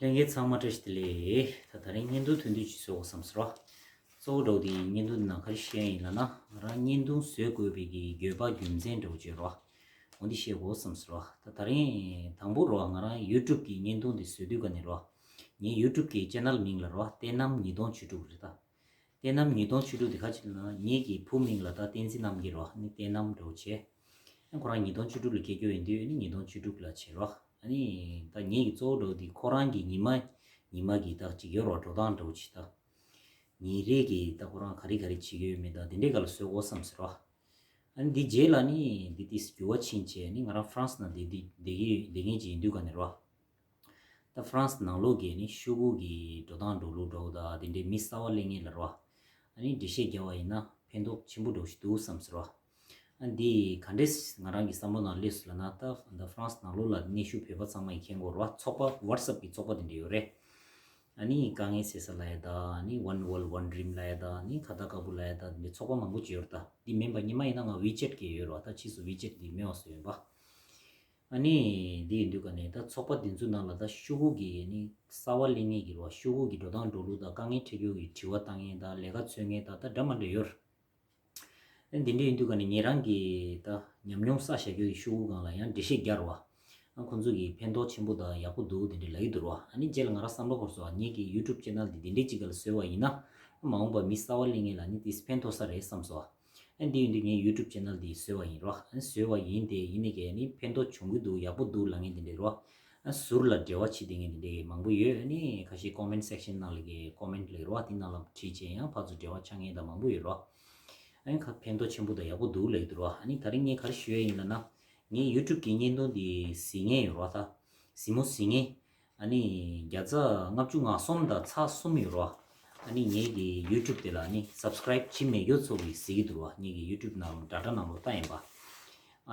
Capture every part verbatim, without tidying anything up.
ལྷན་རྒྱས་ཚང་མ་བཀྲ་ཤིས་བདེ་ལེགས། ད་ད་རིང་བརྙན་ཐུང་ཐུང་ཐུང་ཅིག་བཟོ་དགོས་བསམ་སོང་ར། གཙོ་བོ་འདྲ་བོ་དེ་བརྙན་ཐུང་འདི་ནང་ག་རེ་བཤད་ཡིན་ལབ་ན། ང་རང་བརྙན་ཐུང་བཟོ་དགོས་པའི་གི་དགོས་པ་རྒྱུ་མཚན་འདྲ་བོ་ཅིག་ར། འོ་འདི་བཤད་དགོས་བསམ་སོང་ར། ད་ད་རིང་དང་པོ་ར་ང་རང་ཡུ་ཊུབ་གི་བརྙན་ཐུང་འདི་བཟོ་དུས་ག་ནས་ར། ངའི་ཡུ་ཊུབ་གི་ཅེ་ནལ་མིང་ལ་ར་བསྟན་རྣམ་ཉིས་སྟོང་བཅུ་དྲུག་རེད་ད། བསྟན་རྣམ་ཉིས་སྟོང་བཅུ་དྲུག་དེ་ག་ཅི་ལབ་ན་ངེད་ཀྱི་བུ་མིང་ལ་ད་བསྟན་འཛིན་རྣམ་རྒྱལ་རོ། ཨ་ནི་བསྟན་རྣམ་འདྲ་བོ་བྱས། ཨ་ཁོ་རང་ཉིས་སྟོང་བཅུ་དྲུག་ལ་སྐྱེས་རྒྱུ་ཡིན་དུས་ཨ་ནི་ཉིས་སྟོང་བཅུ་དྲུག་ལ་བྱས་རོ། ཨ་ནི་ད་ངེད་ཀྱི་གཙོ་བོ་འདྲ་བོ་དེ་ཁོ་རང་གི་ཉི་མ་ཉི་མ་གི་ད་ཅིག་ཡོད་རོ། འགྲོ་སྟངས་འདྲ་བོ་ཅིག་ད། ཉིན་རེ་གི་ད་ཁོ་རང་ག་རེ་ག་རེ་བྱེད་ཀྱི་ཡོད་མེད་ད་དེ་འདྲའི་སྒང་ལ་བཟོ་དགོས་བསམ་ཟེར་རོ། ཨ་ནི་འདི་རྗེས་ལ་ནི་འདི་ཏིས་འགྱུར་བ་ཕྱིན་བྱས་ནི་ང་རང་ཧྥ་རན་སི་ནང་བསྡད་བསྡད་ཀྱི་བསྡད་མཁན་ཅིག་ཡིན་དུས་ག་ནས་རོ། ད་ཧྥ་རན་སི་ནང་ལོགས་ཀྱི་ནི་ཤོག་གུ་གི་འགྲོ་སྟངས་འགྲོ་ལུགས་འདྲ་བོ་དང་དེ་འདྲའི་མི་གསར་པ་སླེབས་མཁན་ལ་རོ། ཨ་ནི་འགྲེལ་བཤད་རྒྱག་པ་ཡིན་ན་ཕན་ཐོགས་ཆེན་པོ་འདྲ་བོ་ཞིག་འདུག་བསམ་ཟེར་བ། ཨ་འདི་ག་འདྲས་ང་རང་གི་བསམ་བློ་ནང་སླེབས་སོང་ལབ་ན། ད་ད་ཧྥ་རན་སི་ནང་ལོགས་ལ་གནས་བཞུགས་བོད་པ་ཚང་མ་ཡིས་མཁྱེན་གྱི་ཡོད་རེད་བ། ཚོགས་པ་ཝ་ཊི་སེབ་གི་ཚོགས་པ་དེ་འདྲ་ཡོད་རེད། ཨ་ནི་དཀའ་ངལ་སེལ་ས་ལབ་ཡ་ད། ཨ་ནི་One World One Dream ལབ་ཡ་ད། ཨ་ནི་ཁ་བརྡ་དཀར་པོ་ལབ་ཡ་ད། འདི་ཚོགས་པ་མང་པོ་ཅིག་ཡོད་རེད་ད། འདི་མིན་པ་སྔོན་མ་ཡིན་ན་ང་ཝི་ཆེ་ཊི་གི་ཡོད་རེད་བ། ད་ཕྱིས་སུ་ཝི་ཆེ་ཊི་འདི་མེད་པ་བཟོས་ཡིན་པ། ཨ་ནི་འདི་ཡིན་དུས་ག་ནས་ད་ཚོགས་པ་འདི་ཚོའི་ནང་ལ་ད་ཤོག་གུ་གི་ནི་གསར་པ་སླེབས་མཁན་གྱི་རོ། ཤོག་གུ་གི་འགྲོ་སྟངས་འགྲོ་ལུགས་དང་དཀའ་ངལ་འཕྲད་རྒྱུ་གི་དྲི་བ་བཏང་མཁན་དང་ལས་ཀ་འཚོལ་མཁན་དང་ད་འདྲ་མ་འདྲ་ཡོད་རེད། ཨ་འདི་འདྲ་ཡིན་དུས་ག་ནས་ཉེ་རང་གི་ད་ཉམས་མྱོང་བསགས་བཞག་རྒྱུ་གི་ཤོག་གུ་སྒང་ལ་ཡང་འགྲེལ་བཤད་རྒྱག་རོ། ཨ་ཁོང་ཚོ་གི་ཕན་ཐོགས་ཆེན་པོ་དང་ཡག་པོ་འདུག་དེ་འདྲ་ལབ་ཀྱི་འདུག་རོ། ཨ་ནི་རྗེས་ལ་ང་རང་བསམ་བློ་འཁོར་སོང་། ངེད་ཀྱི་ཡུ་ཊུབ་ཅེ་ནལ་འདི་འདི་འདྲའི་ཅིག་སྒང་ལ་བཟོས་པ་ཡིན་ན། ཨ་མ་འོངས་པ་མི་གསར་པ་སླེབས་མཁན་ལ་ནི་ཏིས་ཕན་ཐོགས་ས་རེད་བསམ་སོང་། ཨ་འདི་ཡིན་དུས་ངས་ཡུ་ཊུབ་ཅེ་ནལ་འདི་བཟོས་པ་ཡིན་རོ། ཨ་བཟོས་པ་ཡིན་ཏེ་ཡིན་ནི་གས་ནི་ཕན་ཐོགས་བྱུང་གི་འདུག་ཡག་པོ་འདུག་ལབ་མཁན་དེ་འདྲས་རོ། ཨ་ཟུར་ལ་འབྲེལ་བ་བྱེད་བསྡད་མཁན་དེ་འདྲས་མང་པོ་ཡོད། ཨ་ནི་ཁ་ཤས་ཀོ་མེན་ཊི་སེག་ཤན་ནང་ལ་གི་ཀོ་མེན་ཊི་ལབ་རོ། དེ་ནང་ལ་བྲིས་བྱས་ཡང་ཕར་ཚུར་འབྲེལ་བ་ཆགས་མཁན་དང་མང་པོ་ཡོད་རོ། ཨ་ནི་ཁ་ཕན་ཐོགས་ཆེན་པོ་དང་ཡག་པོ་འདུག་ལབ་ཀྱི་འདུག་རོ། ཨ་ནི་ད་རིང་ངས་ག་རེ་ཞུ་ཡ་ཡིན་ལབ་ན། ངའི་ཡུ་ཊུབ་གི་བརྙན་ཐུང་འདི་གཟིགས་མཁན་ཡོད་རོ། ད་གཟིགས་མོ་གཟིགས་མཁན། ཨ་ནི་བརྒྱ་ཆ་ལྔ་བཅུ་ང་གསུམ་དང་ཚེག་གསུམ་ཡོད་རོ། ཨ་ནི་ངེད་ཀྱི་ཡུ་ཊུབ་དེ་ལ་ནི་སབ་སི་ཀ་རའིབ་བྱེད་མེད་རྒྱུ་ཚོ་གིས་གཟིགས་ཀྱི་འདུག་རོ། ངེད་ཀྱི་ཡུ་ཊུབ་ནང་ཌ་ཊ་ནང་ལོགས་ལྟ་ཡིན་པ།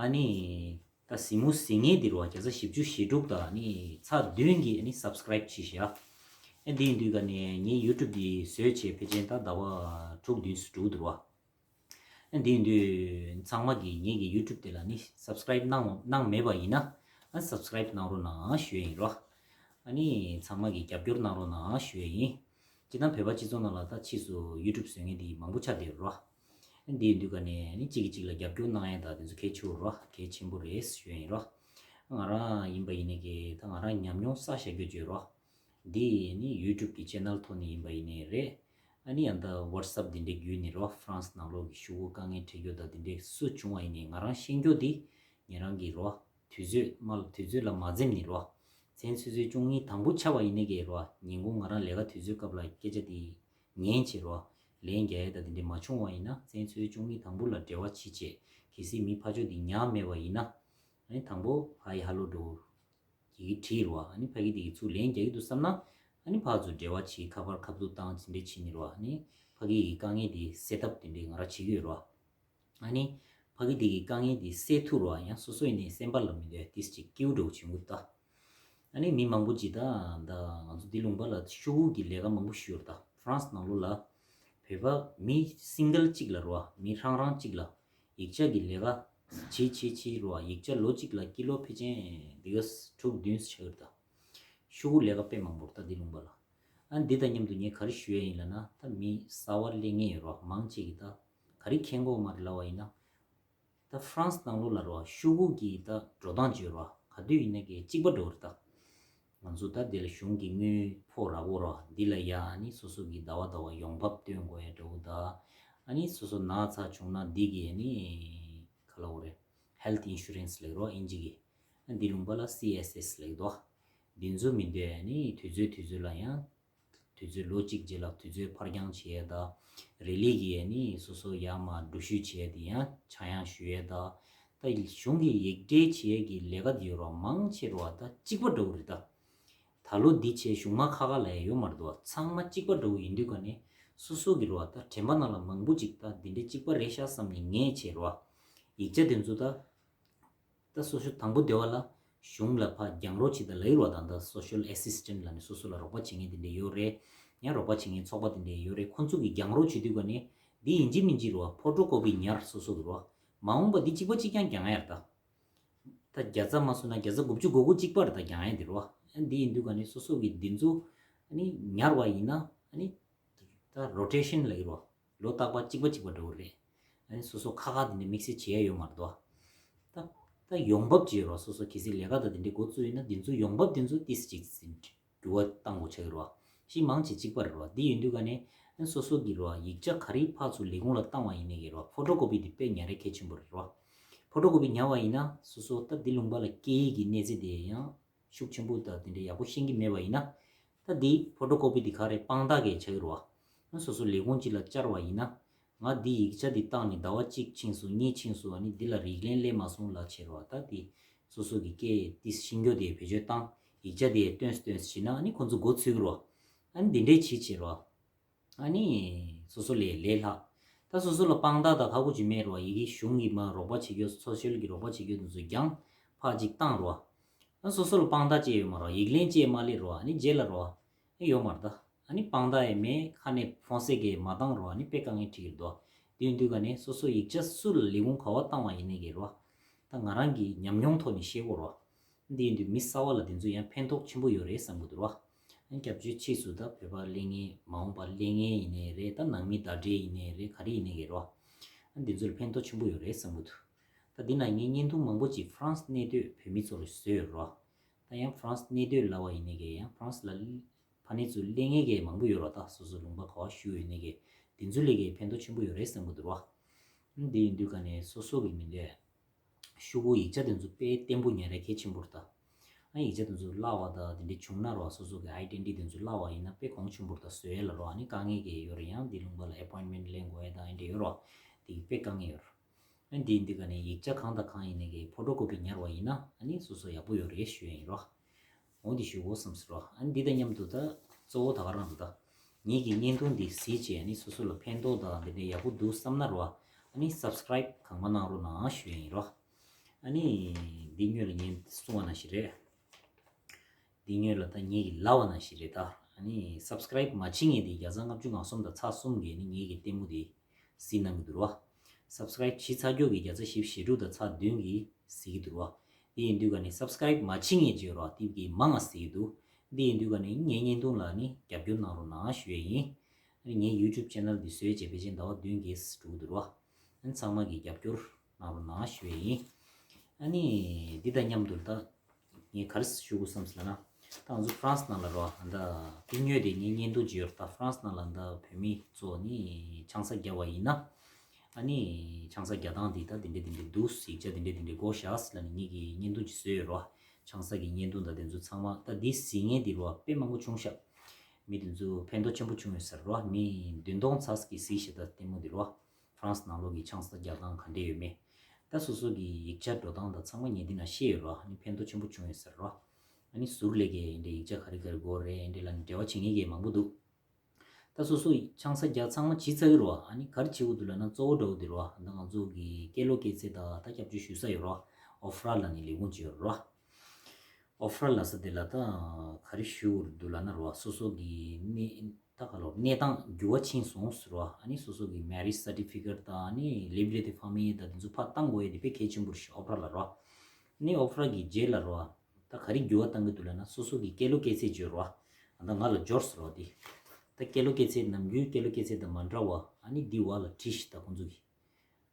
ཨ་ནི་ད་གཟིགས་མོ་གཟིགས་མཁན་དེ་རོ། བརྒྱ་ཆ་བཞི་བཅུ་ཞེ་དྲུག་དང་ནི་ཚེག་བདུན་གྱིས་ནི་སབ་སི་ཀ་རའིབ་བྱས་ཤག་ཨ་འདི་ཡིན་དུས་ག་ནས་ངའི་ཡུ་ཊུབ་འདི་བཟོས་བྱས་ཕལ་ཆེར་ད་ཟླ་བ་དྲུག་བདུན་ཙམ་འགྲོ་གི་འདུག་རོ། ཨ་འདི་ཡིན་དུས་ཚང་མ་གིས་ངེད་ཀྱི་ཡུ་ཊུབ་དེ་ལ་ནི་སབ་སི་ཀ་རའིབ་གནང་གནང་མེད་པ་ཡིན་ན། ཨ་སབ་སི་ཀ་རའིབ་གནང་རོགས་གནང་ཞུ་ཡ་ཡིན་རོ། ཨ་ནི་ཚང་མ་གིས་རྒྱབ་སྐྱོར་གནང་རོགས་གནང་ཞུ་ཡ་ཡིན། སྤྱིར་བཏང་བོད་པ་སྤྱི་ཚོགས་ནང་ལ་ད་ཕྱིས་སུ་ཡུ་ཊུབ་བཟོ་མཁན་དེ་མང་པོ་ཆགས་བསྡད་ཡོད་རོ། ཨ་འདི་ཡིན་དུས་ག་ནས་ནི་གཅིག་གིས་གཅིག་ལ་རྒྱབ་སྐྱོར་གནང་ཡ་ད་དེ་ཚོ་གལ་ཆེ་བོ་རོ། གལ་ཆེན་པོ་རེད་ཞུ་ཡ་ཡིན་རོ། ང་རང་ཡིན་པ་ཡིན་ནའི་གི་ད་ང་རང་ཉམས་མྱོང་བསགས་བཞག་རྒྱུ་བརྗོད་རོ། འདི་ནི་ཡུ་ཊུབ་ཀྱི་ཅེ་ནལ་ཐོག་ནས་ཡིན་པ་ཡིན་ནའི་རེད། ཨ་ནི་ཡང་ད་ཝ་ཊི་སེབ་འདི་འདྲའི་བརྒྱུད་ནས་རོ། ཧྥ་རན་སི་ནང་ལོགས་ཀྱི་ཤོག་གུ་དཀའ་ངལ་འཕྲད་རྒྱུ་དང་འདི་འདྲའི་སུ་བྱུང་བ་ཡིན་ནའི་ང་རང་ཤེས་རྒྱུ་འདི་ཉེ་རང་གི་རོ། དུས་ཚོད་མ་དུས་ཚོད་ལ་མ་འཛེམས་ནས་རོ། མཚན་ཆུ་ཚོད་བཅུ་གཉིས་དང་པོ་ཆགས་པ་ཡིན་ནའི་གི་རོ། ཉིན་གུང་ང་རང་ལས་ཀ་དུས་ཚོད་སྐབས་ལ་སྐད་ཆ་འདི་ཉན་བྱས་རོ། ལན་རྒྱག་ཡ་ད་འདི་འདྲའི་མ་བྱུང་བ་ཡིན་ན། མཚན་ཆུ་ཚོད་བཅུ་གཉིས་དང་པོ་ལ་འབྲེལ་བ་བྱེད་བྱས་གལ་སྲིད་མི་ཕར་ཕྱོགས་འདི་ཉར་མེད་པ་ཡིན་ན། ཨ་ནི་དང་པོ་ཧའི་ཧ་ལོ་འདྲ་བོ་གི་བྲིས་རོ། ཨ་ནི་ཕ་གི་དེ་གི་ཚུར་ལན་རྒྱག་གི་འདུག་བསམ་ན། ཨ་ནི་ཕར་ཚུར་འབྲེལ་བ་བྱེད། ཁ་པར་ཁ་ཐུག་བཏང་ཅི་འདྲ་བྱེད་ནི་རོ། ཨ་ནི་ཕ་གི་གི་དཀའ་ངལ་དེ་སེལ་ཐབས་དེ་འདྲའི་ང་རང་བྱེད་ཀྱི་ཡོད་རོ། ཨ་ནི་ཕ་གི་དེ་གི་དཀའ་ངལ་དེ་སེལ་ཐུབ་རོ། ཡང་སོ་སོ་ཡིན་ནའི་སེམས་པ་ལ་མི་འདོད་ཏིས་ཅིག་སྐྱིད་པོ་འདྲ་བོ་བྱུང་གི་འདུག་ད། ཨ་ནི་མི་མང་པོ་ཅིག་ད་ད་ང་ཚོ་འདི་ལུང་པ་ལ་ཤོག་གུ་གི་ལས་ཀ་མང་པོ་ཞུ་ཡོད་རེད་ད། ཧྥ་རན་སི་ནང་ལོགས་ལ་བོད་པ་མི་སིང་གལ་གཅིག་ལ་རོ། མི་རང་རང་གཅིག་ལ་ཡིག་ཆ་གི་ལས་ཀ་བྱེད་བྱེད་བྱེད་རོ། ཡིག་ཆ་ལོ་གཅིག་ལ་ཀི་ལོ་ཕལ་ཆེར་འདི་ག་དྲུག་བདུན་ཆགས་ཡོད་རེད་ད། ཤོག་གུ་ལས་ཀ་དཔེ་མང་པོ་རེད་ད་འདི་ལུང་པ་ལ། ཨ་འདི་དང་མཉམ་དུ་ངས་ག་རེ་ཞུ་ཡ་ཡིན་ལབ་ན། ད་མི་གསར་པ་སླེབས་མཁན་ཡོད་རོ། མང་ཆེ་གིས་ད་ག་རེ་མཁྱེན་གྱི་ཡོད་མ་རེད་ལབ་པ་ཡིན་ན། ད་ཧྥ་རན་སི་ནང་ལོགས་ལ་རོ། ཤོག་གུ་གི་ད་འགྲོ་སྟངས་བརྗོད་རོ། ག་དུས་ཡིན་ན་གི་གཅིག་པ་འདྲ་བོ་རེད་ད། ང་ཚོ་ད་འདི་ལ་གཞུང་གི་དངུལ་ཕོགས་རག་གོ་རོ། འདི་ལ་ཡ་ཨ་ནི་སོ་སོ་གི་ཟླ་བ་ཟླ་བ་ཡོང་འབབ་སྟོན་དགོས་ཡ་འདྲ་བོ་ད། ཨ་ནི་སོ་སོ་ན་ཚ་བྱུང་ན་འདི་གི་ཨ་ནི་ག་ལབ་དགོས་རེད། ཧེལ་ཐི་ཨིན་ཤུ་རན་སི་ལབ་རོ་དབྱིན་ཇི་གི། ཨ་འདི་ལུང་པ་ལ་སི་ཨེས་ཨེས་ལབ་དོ། འདི་ཚོ་མི་འདོད་ཨ་ནི་དུས་ཚོད་དུས་ཚོད་ལ་ཡང་། དུས་ཚོད་ལོ་གཅིག་རྗེས་ལ་དུས་ཚོད་ཕར་འགྱངས་བྱེད་ཡས་དང་། རེ་ལི་གི་ཨ་ནི་སོ་སོ་ཡར་མར་འགྲུལ་བཞུད་བྱེད་ཡས་དེ་ཡང་ཆག་ཡང་ཞུ་ཡས་དང་། ད་གཞུང་གི་ཡིག་འབྲེལ་བྱེད་ཡས་ཀྱི་ལས་ཀ་དེ་ཡོད་རོ། མང་ཆེ་རོ་ད་གཅིག་པ་འདྲ་བོ་རེད་ད། ད་ལོ་འདི་བྱས་གཞུང་མ་ཁ་ཁ་ལབ་ཡས་ཡོད་མ་རེད་དོ། ཚང་མ་གཅིག་པ་འདྲ་བོ་ཡིན་དུས་ག་ནས་སོ་སོ་གི་རོ་ད་དྲན་པ་ནང་ལ་མང་པོ་ཅིག་ད་འདི་འདྲའི་གཅིག་པ་རེད་ཤག་བསམ་ནས་ངས་བྱས་རོ། ཡིག་ཆ་དེ་ཚོ་ད། ད་སོ་སོ་དང་པོ་སྡེ་བ་ལ་གཞུང་ལ་ཕར་རྒྱང་རོགས་བྱེད་ད་ལབ་ཡོད་རོ། ད་ད་སོ་ཤལ་ཨེ་སི་སི་ཊེན་ཊི་ལབ་ནས་སོ་སོ་ལ་རོགས་པ་བྱེད་མཁན་དེ་འདྲ་ཡོད་རེད། ཡང་རོགས་པ་བྱེད་མཁན་ཚོགས་པ་དེ་འདྲ་ཡོད་རེད། ཁོང་ཚོ་གིས་རྒྱང་རོགས་བྱེད་དུས་ག་ནས་འདི་ཡིན་གཅིག་མིན་གཅིག་རོ། ཕོ་ཊོ་ཀོ་པི་ཉར་སོ་སོ་གི་རོ། མ་འོངས་པ་འདི་གཅིག་པ་གཅིག་རྐྱང་རྒྱང་ཡར་ད། ད་བརྒྱ་རྩ་མ་སོང་ན་བརྒྱ་རྩ་དགུ་བཅུ་གོ་དགུ་གཅིག་པ་རེད་ད་རྒྱང་ཡ་འདི་རོ། ཨ་ ཨ་འདི་ཡིན་དུས་ག་ནས་སོ་སོ་གི་འདི་ཚོ་ཨ་ནི་ཉར་བ་ཡིན་ན་ཨ་ནི་ད་རོ་ཊེ་ཤན་ལབ་ཀྱི་རེད་བ། ལོ་རྟག་པར་གཅིག་པ་གཅིག་པ་འགྲོ་གི་རེད། ཨ་ནི་སོ་སོ་ཁ་ཁ་འདི་འདྲ་དམིགས་བསལ་བྱེད་ཡ་ཡོད་མ་རེད་དོ། ད་ད་ཡོང་འབབ་ཅིག་ཡོད་རེད་བ། སོ་སོ་གལ་སྲིད་ལས་ཀ་དང་དེ་འདྲའི་འགོ་བཙུགས་ཡིན་ན་འདི་ཚོ་ཡོང་འབབ་དེ་ཚོ་ཏིས་གཅིག་ཟིན་འགྱུར་བ་བཏང་དགོས་ཆགས་ཀྱི་རེད་བ། གཞི་མང་ཆེ་གཅིག་པ་རེད་བ། འདི་ཡིན་དུས་ག་ནས་སོ་སོ་གི་རེད་བ། ཡིག་ཆ་ག་རེ་ཕར་ཚུར་ལས་ཁུངས་ལ་བཏང་བ་ཡིན་ནའི་གི་རེད་བ། ཕོ་ཊོ་ཀོ་པི་དེ་དཔེ་ཉར་ཡ་གལ་ཆེན་པོ་རེད་བ། ཕོ་ཊོ་ཀོ་པི་ཉར་བ་ཡིན་ན་སོ་སོ་ད་འདི་ལུང་པ་ལ་སྐྱེ་ཡི་གི་གནས་ཚད་དེ་ཡང་ཤུགས་ཆེན་པོ་དང་དེ་འདྲའི་ཡག་པོ་ཤེས་ཀྱི་མེད་པ་ཡིན་ན། ད་འདི་ཕོ་ཊོ་ཀོ་པི་འདི་ག་རེ་དཔང་རྟགས་གལ་ཆགས་ཀྱི་རེད་བ། སོ་སོ་ལས་ཁུངས་གཅིག་ལ་བཅར་བ་ཡིན་ན། ང་འདི་ཡིག་ཆ་འདི་བཏང་ནས་ཟླ་བ་གཅིག་ཕྱིན་སོང་། གཉིས་ཕྱིན་སོང་། ཨ་ནི་འདི་ལ་རིགས་ལན་སླེབས་མ་སོང་ལབ་བྱས་རེད་བ། ད་འདི་སོ་སོ་གི་སྐད་འདི་ཤེས་རྒྱུ་དེ་བེད་སྤྱོད་བཏང་། ཡིག་ཆ་དེ་སྟོན་སྟོན་བྱས་ན་ཨ་ནི་ཁོང་ཚོ་མགོ་ཚོས་ཀྱི་རེད་བ། ཨ་ནི་འདི་འདྲའི་བྱེད་བྱས་རེད་བ། ཨ་ནི་སོ་སོ་ལས་ལས་སླ། ད་སོ་སོ་ལ་དཔང་རྟགས་དང་ཁག་པོ་ཅིག་མེད་རེད་བ། ཡི་གེ་གཞུང་གིས་མར་རོགས་པ་བྱེད་རྒྱུ། ཚོགས་ཞུགས་ཀྱིས་རོགས་པ་བྱེད་རྒྱུ་དེ་ཚོ་རྒྱང་ཕར་ཅིག་བཏང་རེད་བ། ཨ་སོ་སོ་ལ་དཔང་རྟགས་ཅིག་ཡོད་མ་རེད་བ། ཡིག་ལན་ཅིག་མ་སླེབས་རེད་བ། ཨ་ནི་རྗེས་ལ་རེད་བ། ཨེ་ཡོད་མ་རེད་ད། ཨ་ནི་དཔང་རྟགས་ཡང་མེད། ཁ་ནས་ཕོན་སེ་གིས་མ་བཏང་རེད་བ། ཨ་ནི་དཔེ་དཀའ་ངལ་འཕྲད་ཀྱི་རེད་དོ། དེ་ཡིན་དུས་ག་ནས་སོ་སོ་ཡིག་ཆ་སུ་ལ་ལས་ཁུངས་ག་པར་བཏང་བ་ཡིན་ནའི་གི་རེད་བ། ད་ང་རང་གི་ཉམས་མྱོང་ཐོག་ནས་བཤད་དགོས་རེད་བ། འདི་ཡིན་དུས་མི་གསར་པ་ལ་འདི་ཚོ་ཡང་ཕན་ཐོགས་ཆེན་པོ་ཡོད་རེད་བསམ་གྱི་འདུག་ར། སྐྱབས་བཅོལ་ཕྱིས་སུ་ད་བོད་པ་སླེབས་མཁན། མ་འོངས་པ་སླེབས་མཁན་ཡིན་ནའི་རེད། ད་ནང་མི་བརྡ་འདྲེ་ཡིན་ནའི་རེད། ག་རེ་ཡིན་ནའི་གི་ར། འདི་ཚོ་ལ་ཕན་ཐོགས་ཆེན་པོ་ཡོད་རེད་བསམ་གྱི་འདུག་ད་འདི་ན་ངས་བརྙན་ཐུང་མང་པོ་ཅིག་ཧྥ་རན་སི་གནས་སྡོད་བོད་མི་ཚོ་ལ་བཟོས་ཡོད་ར། ད་ཡང་ཧྥ་རན་སི་གནས་སྡོད་ལབ་པ་ཡིན་ནའི་གི་ཡང་ཧྥ་རན་སི་ལ་ཕ་ནས་ཚུར་སླེབས་མཁན་གི་མང་པོ་ཡོད་ར། ད་སོ་སོ་ལུང་པ་ག་པར་བཞུགས་ཡོད་ནའི་གི་དེ་ཚོ་ལ་གི་ཕན་ཐོགས་ཆེན་པོ་ཡོད་རེད་བསམ་གྱི་འདུག་ར། འདི་ཡིན་དུས་ག་ནས་སོ་སོ་གི་མི་འདོད། ཤོག་གུ་ཡིག་ཆ་དེ་ཚོ་དཔེ་བརྟན་པོ་ཉར་ཡ་གལ་ཆེན་པོ་རེད་ད། ཨ་ཡིག་ཆ་དེ་ཚོ་བརླག་པ་དང་དེ་འདྲ་བྱུང་ན་ར། སོ་སོ་གི་ཨའི་ཌེན་ཊི་ཊི་དེ་ཚོ་བརླག་པ་ཡིན་ན་དཔེ་གོང་ཆེན་པོ་རེད་ད། བཟོ་ཡ་ལ་ར་ཨ་ནི་དཀའ་ངལ་གི་ཡོད་རེད། ཡང་འདི་ལུང་པ་ལ་ཨེ་པོའིན་མེན་ཊི་ལེན་དགོས་ཡ་དང་ཨེ་འདྲ་ཡོད་ར། དེ་གི་དཔེ་དཀའ་ངལ་ཡོད་ར། ཨ་འདི་འདི་ག་ནས་ཡིག་ཆ་གང་དང་གང་ཡིན་ནའི་གི་ཕོ་ཊོ་ཀོ་པི་ཉར་བ་ཡིན་ན་ཨ་ནི་སོ་སོ་ཡག་པོ་ཡོད་རེད་ཞུ་ཡ་ཡིན་ར། འོ་འདི་ཞུ་དགོས་བསམ་སོང་ར། ཨ་ནི་འདི་དང་མཉམ་དུ་ད་གཙོ་བོ་ད་ག་རང་རེད་ད། ངེད་ཀྱི་བརྙན་ཐུང་འདི་གཟིགས་བྱས་ཨ་ནི་སོ་སོ་ལ་ཕན་ཐོགས་དང་འདི་འདྲའི་ཡག་པོ་འདུག་བསམ་ན་ར། ཨ་ནི་སབ་སི་ཀ་རའིབ་གང་མང་གནང་རོགས་གནང་ཞུ་ཡ་ཡིན་ར། ཨ་ནི་འདི་སྔོན་ལ་ངས་གསུངས་པ་ནང་བཞིན་རེད། འདི་སྔོན་ལ་ད་ངེད་ཀྱིས་ལབ་པ་ནང་བཞིན་རེད་ད། ཨ་ནི་སབ་སི་ཀ་རའིབ་མ་བྱེད་མཁན་དེ་བརྒྱ་ཆ་ལྔ་བཅུ་ང་གསུམ་དང་ཚེག་གསུམ་གྱིས་ཨ་ནི་ངེད་ཀྱི་ལྟད་མོ་དེ་གཟིགས་གནང་གི་འདུག་ར། སབ་སི་ཀ་རའིབ་བྱས་ཚར་རྒྱུ་གི་བརྒྱ་ཆ་བཞི་བཅུ་ཞེ་དྲུག་དང་ཚེག་བདུན་གྱིས་གཟིགས་ཀྱི་འདུག་ར། དེ་ཡིན་དུས་ག་ནས་སབ་སི་ཀ་རའིབ་མ་བྱེད་མཁན་ཅིག་ཡོད་ར། དེ་གིས་མང་ང་གཟིགས་ཀྱི་འདུག་དེ་ཡིན་དུས་ག་ནས་ངའི་བརྙན་ཐུང་ལ་ནི་རྒྱབ་སྐྱོར་གནང་རོགས་གནང་ཞུ་ཡས་ཡིན། ཨ་ནི་ངའི་ཡུ་ཊུབ་ཆེ་ནལ་འདི་བཟོས་བྱས་ཕལ་ཆེར་ཟླ་བ་བདུན་བརྒྱད་འགྲོ་གི་འདུག་ར། ཨ་ནི་ཚང་མ་གིས་རྒྱབ་སྐྱོར་གནང་རོགས་གནང་ཞུ་ཡས་ཡིན། ཨ་ནི་འདི་དང་མཉམ་དུ་ད་ངས་ག་རེ་ཞུ་དགོས་བསམ་སོང་ལབ་ན། ད་ང་ཚོ་ཧྥ་རན་སི་ནང་ལ་རོ། ད་དེ་སྔོན་དེ་ངའི་བརྙན་ཐུང་ཅིག་ཡོད་རེད། ད་ཧྥ་རན་སི་ནང་ལ་ད་བོད་མི་ཚོ་ནི་ཆང་ས་བརྒྱབ་པ་ཡིན་ན། ཨ་ནི་ཆང་ས་རྒྱག་སྟངས་དེ་ད་དེ་འདྲ་དེ་འདྲ་འདུག་ཡིག་ཆ་དེ་འདྲ་དེ་འདྲ་དགོས་ཤག་ལབ་ནས་ངེད་ཀྱིས་བརྙན་ཐུང་ཅིག་བཟོས་ཡོད་རོ། ཆང་ས་གི་བརྙན་ཐུང་དང་དེ་ཚོ་ཚང་མ་ད་འདི་གཟིགས་མཁན་དེ་རོ་དཔེ་མང་པོ་བྱུང་ཤག་མི་དེ་ཚོ་ཕན་ཐོགས་ཆེན་པོ་བྱུང་ཡོད་ས་རེད་རོ། མི་བདུན་སྟོང་ཚ་ཟེར་གྱིས་གཟིགས་ཤག་ད་ལྟད་མོ་དེ་རོ། ཧྥ་རན་སི་ནང་ལོགས་ཀྱི་ཆང་ས་རྒྱག་སྟངས་ག་འདྲས་ཡོད་མེད། ད་སོ་སོ་གི་ཡིག་ཆ་འགྲོ་སྟངས་དང་ཚང་མ་ངས་འདི་ན་ཤེས་ཡོད་རོ། ཨ་ནི་ཕན་ཐོགས་ཆེན་པོ་བྱུང་ཡོད་ས་རེད་རོ། ཨ་ནི་ཟུར་ལས་ཀའི་འདྲའི་ཡིག་ཆ་ག་རེ་ག་རེ་དགོས་རེད་འདྲའི་ལ་ནི་འབྲེལ་བ་བྱེད་མཁན་གྱི་མང་པོ་འདུག་ད་སོ་སོ་ཆང་ས་རྒྱག་ཚང་མ་བྱེད་ཚར་གི་རོ། ཨ་ནི་ག་རེ་བྱེད་དགོས་འདུག་ལབ་ན་གཙོ་བོ་འདྲ་བོ་འདི་རོ། ད་ང་ཚོ་གི་སྐད་ལོག་སྐད་ཆ་དང་ད་སྐྱབས་བཅོལ་ཞུ་ས་ཡོད་རོ། ཨོ་ཧྥ་ར་ལབ་ནི་ལས་ཁུངས་ཅིག་ཡོད་རོ། ཨོ་ཧྥ་ར་ལབ་ས་དེ་ལ་ད་ག་རེ་ཞུ་དགོས་འདུག་ལབ་ན་རོ། སོ་སོ་གི་གནས་ད་ག་ལོ་གནས་སྟངས་འགྱུར་བ་ཕྱིན་སོང་ཟེར་རོ། ཨ་ནི་སོ་སོ་གི་མེ་རེཇ་སར་ཊི་ཕི་ཀེཊ་དང་ཨ་ནི་ལིབ་རེ་ཌི་ཕ་མི་ཡི་དང་དེ་ཚོ་ཕར་བཏང་དགོས་ཡས་དེ་དཔེ་གལ་ཆེན་པོ་རེད་ཤག་ཨོ་ཧྥ་ར་ལ་རོ། ཨ་ནི་ཨོ་ཧྥ་ར་གི་རྗེས་ལ་རོ། ད་ག་རེ་འགྱུར་བ་གཏང་གི་འདུག་ལབ་ན་སོ་སོ་གི་སྐད་ལོག་སྐད་ཆ་བརྗོད་རོ། ཨ་ད་ང་ལ་འབྱོར་ཟེར་རོ་དེ། ད་སྐད་ལོག་སྐད་ཆ་ནམ་རྒྱུན་སྐད་ལོག་སྐད་ཆ་དང་མ་འདྲ་བ་ཨ་ནི་འདི་བ་ལ་བྲིས་ཤིག་ད་ཁོང་ཚོ་གི།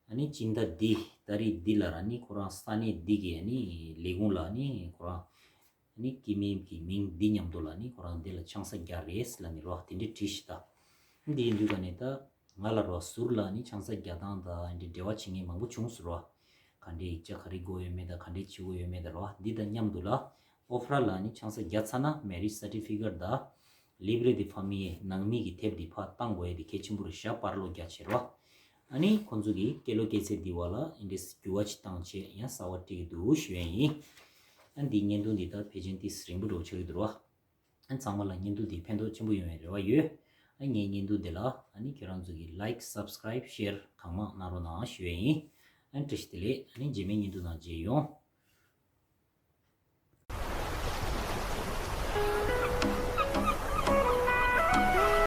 ཨ་ནི་སྤྱི་ཟླ་འདི་ཏ་རིག་འདི་ལ་ཨ་ནི་ཁོ་རང་ས་གནས་འདི་གི་ཨ་ནི་ལས་ཁུངས་ལ་ཨ་ནི་ཁོ་རང་ཨ་ནི་སྐྱེས་དམན་གྱི་མིང་འདི་མཉམ་དུ་ལ་ཨ་ནི་ཁོ་རང་འདི་ལ་ཆང་ས་རྒྱག་རེད་ལབ་ནི་རོ། དེ་འདྲས་བྲིས་ཤིག་ད། འདི་ཡིན་དུས་ག་ནས་ད་ང་ལ་རོ་ཟུར་ལ་ཨ་ནི་ཆང་ས་རྒྱག་སྟངས་དང་འདི་འབྲེལ་བ་བྱེད་མཁན་མང་པོ་བྱུང་སོང་རོ། ག་འདྲས་ཡིག་ཆ་ག་རེ་དགོས་ཡོད་མེད་དང་ག་འདྲས་བྱེད་དགོས་ཡོད་མེད་དང་རོ། འདི་དང་མཉམ་དུ་ལ་ཨོ་ཧྥ་ར་ལ་ནི་ཆང་ས་བརྒྱབ་ཚར་ན་མེ་རེཇ་སར་ཊི་ཕི་ཀེཊ་དང་ལིབ་རེ་ཌི་ཕ་མི་ཡི་ནང་མི་གི་དེབ་འདི་ཕར་བཏང་དགོས་ཡས་དེ་གལ་ཆེན་པོ་རེད་ཤག་པར་ལོག་རྒྱག་བྱས་རོ། ཨ་ནི་ཁོང་ཚོ་གིས་སྐད་ལོག་སྐད་ཆ་འདི་བ་ལ་ཨིན་འདྲས་འགྱུར་བ་ཅིག་བཏང་བྱས་ཡང་གསར་བ་སྤྲད་ཀྱི་འདུག་ཞུ་ཡས་ཡིན། ཨ་འདིའི་བརྙན་ཐུང་འདི་ད་ཕལ་ཆེར་ཏིས་རིང་པོ་འགྲོ་ཆགས་ཀྱི་འདུག་རོ། ཨ་ཚང་མ་ལ་བརྙན་ཐུང་འདི་ཕན་ཐོགས་ཆེན་པོ་ཡོང་བའི་རེ་བ་ཡོད། ཨ་ངའི་བརྙན་ཐུང་འདི་ལ་ཨ་ནི་ཁྱེད་རང་ཚོ་གིས་ལའིཀ་སབ་སི་ཀ་རའིབ་ཤེར་གང་མང་གནང་རོགས་གནང་ཞུ་ཡས་ཡིན། ཨ་བཀྲ་ཤིས་བདེ་ལེགས། ཨ་ནི་རྗེས་མའི་བརྙན་ཐུང་ནང་མཇལ་ཡོང་།